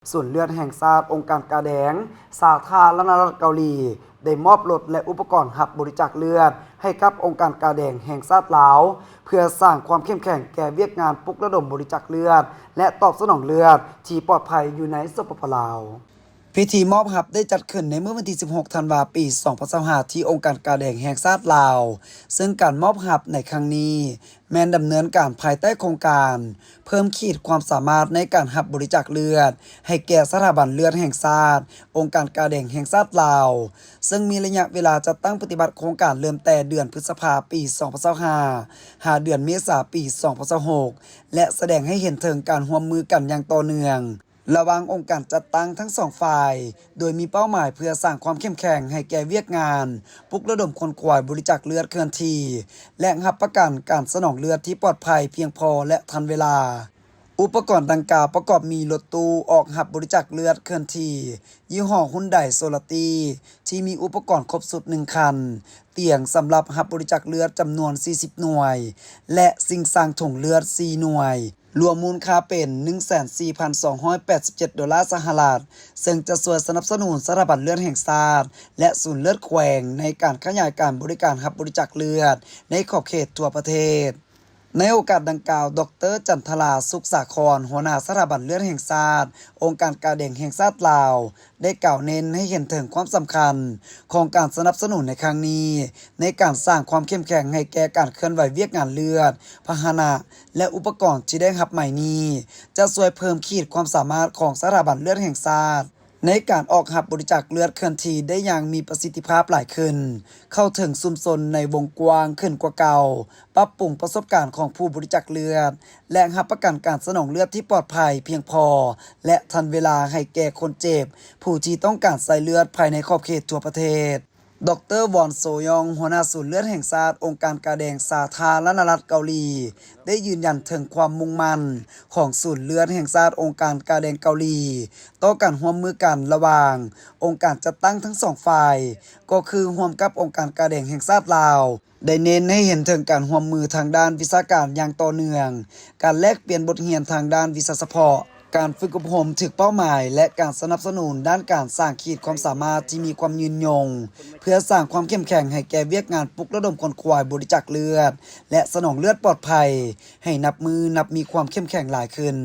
ສູນເລືອດແຫ່ງຊາດ ອົງການກາແດງ ສາທາລະນະລັດເກົາຫຼີ ໄດ້ມອບລົດ ແລະ ອຸປະກອນຮັບບໍລິຈາກເລືອດ ໃຫ້ກັບອົງການກາແດງແຫ່ງຊາດລາວ ເພື່ອສ້າງຄວາມເຂັ້ມແຂງແກ່ວຽກງານປຸກລະດົມບໍລິຈາກເລືອດ ແລະ ຕອບສະໜອງເລືອດທີ່ປອດໄພຢູ່ໃນ ສປປ ລາວ. ພິທີມອບຮັບໄດ້ຈັດຂຶ້ນໃນມື້ວັນທີສິບຫົກ ທັນວາ ປີສອງພັນຊາວຫ້າ ທີ່ອົງການກາແດງແຫ່ງຊາດລາວ, ເຊິ່ງການມອບຮັບໃນຄັ້ງນີ້ ແມ່ນດຳເນີນການພາຍໃຕ້ໂຄງການ ເພີ່ມຂີດຄວາມສາມາດໃນການຮັບບໍລິຈາກເລືອດ ໃຫ້ແກ່ສະຖາບັນເລືອດແຫ່ງຊາດ, ອົງການກາແດງແຫ່ງຊາດລາວ, ເຊິ່ງມີໄລຍະເວລາຈັດຕັ້ງປະຕິບັດໂຄງການເລີ່ມແຕ່ເດືອນພຶດສະພາ ປີສອງພັນຊາວຫ້າ ຫາເດືອນເມສາ ປີສອງພັນຊາວຫົກ ແລະ ສະແດງໃຫ້ເຫັນເຖິງການຮ່ວມມືກັນຢ່າງຕໍ່ເນື່ອງ ລະຫວ່າງອົງການຈັດຕັ້ງທັງສອງຝ່າຍ, ໂດຍມີເປົ້າໝາຍເພື່ອສ້າງຄວາມເຂັ້ມແຂງໃຫ້ແກ່ວຽກງານ ປຸກລະດົມຂົນຂວາຍບໍລິຈາກເລືອດເຄື່ອນທີ່ ແລະ ຮັບປະກັນການສະໜອງເລືອດທີ່ປອດໄພ, ພຽງພໍ ແລະ ທັນເວລາ. ອຸປະກອນດັ່ງກ່າວປະກອບມີລົດຕູ້ອອກຮັບບໍລິຈາກເລືອດເຄື່ອນທີ່ ຍີ່ຫໍ້ຮຸນໄດໂຊລາຕີ ທີ່ມີອຸປະກອນຄົບຊຸດໜຶ່ງຄັນ, ຕຽງສຳລັບຮັບບໍລິຈາກເລືອດຈຳນວນສີ່ສິບໜ່ວຍ ແລະ ຊິງຊັງຖົງເລືອດສີ່ໜ່ວຍ. ລວມມູນຄ່າເປັນໜຶ່ງແສນສີ່ພັນສອງຮ້ອຍແປດສິບເຈັດໂດລາສະຫະລັດ, ເຊິ່ງຈະຊ່ວຍສະໜັບສະໜູນສະຖາບັນເລືອດແຫ່ງຊາດ ແລະ ສູນເລືອດແຂວງ ໃນການຂະຫຍາຍການບໍລິການຮັບບໍລິຈາກເລືອດໃນຂອບເຂດທົ່ວປະເທດ. ໃນໂອກາດດັ່ງກ່າວ, ດອກເຕີ ຈັນທະລາ ສຸກສາຄອນ ຫົວໜ້າສະຖາບັນເລືອດແຫ່ງຊາດ, ອົງການກາແດງແຫ່ງຊາດລາວ ໄດ້ກ່າວເນັ້ນໃຫ້ເຫັນເຖິງຄວາມສຳຄັນຂອງການສະໜັບສະໜູນໃນຄັ້ງນີ້ ໃນການສ້າງຄວາມເຂັ້ມແຂງໃຫ້ແກ່ການເຄື່ອນໄຫວວຽກງານເລືອດ, ພາຫະນະ ແລະ ອຸປະກອນທີ່ໄດ້ຮັບໃໝນີ້ ຈະຊ່ວຍເພີ່ມຂີດຄວາມສາມາດຂອງສະຖາບັນເລືອດແຫ່ງຊາດ ໃນການອອກຮັບບໍລິຈາກເລືອດເຄື່ອນທີ່ໄດ້ຢ່າງມີປະສິດທິພາບຫຼາຍຂຶ້ນ, ເຂົ້າເຖິງຊຸມຊົນໃນວົງກວ້າງຂຶ້ນກວ່າເກົ່າ, ປັບປຸງປະສົບການຂອງຜູ້ບໍລິຈາກເລືອດ ແລະ ຮັບປະກັນການສະໜອງເລືອດທີ່ປອດໄພ, ພຽງພໍ ແລະ ທັນເວລາໃຫ້ແກ່ຄົນເຈັບ, ຜູ້ທີ່ຕ້ອງການໃຊ້ເລືອດພາຍໃນຂອບເຂດທົ່ວປະເທດ. ດອກເຕີ ວອນ ໂຊຢອງ ຫົວໜ້າສູນເລືອດແຫ່ງຊາດ ອົງການກາແດງສາທາລະນະລັດເກົາຫຼີ ໄດ້ຢືນຢັນເຖິງຄວາມມຸ່ງໝັ້ນຂອງສູນເລືອດແຫ່ງຊາດ ອົງການກາແດງເກົາຫຼີ ຕໍ່ການຮ່ວມມືກັນລະຫວ່າງອົງການຈັດຕັ້ງທັງສອງຝ່າຍ, ກໍຄືຮ່ວມກັບອົງການກາແດງແຫ່ງຊາດລາວ ໄດ້ເນັ້ນໃຫ້ເຫັນເຖິງການຮ່ວມມືທາງດ້ານວິຊາການຢ່າງຕໍ່ເນື່ອງ, ການແລກປ່ຽນບົດຮຽນທາງດ້ານວິຊາສະເພາະ, ການຝຶກອົບຮົມຖືກເປົ້າໝາຍ ແລະ ການສະໜັບສະໜູນດ້ານການສ້າງຂີດຄວາມສາມາດທີ່ມີຄວາມຍືນຍົງ, ເພື່ອສ້າງຄວາມເຂັ້ມແຂງໃຫ້ແກ່ວຽກງານປຸກລະດົມຂົນຂວາຍບໍລິຈາກເລືອດ ແລະ ສະໜອງເລືອດປອດໄພ ໃຫ້ນັບມື້ນັບມີຄວາມເຂັ້ມແຂງຫຼາຍຂຶ້ນ.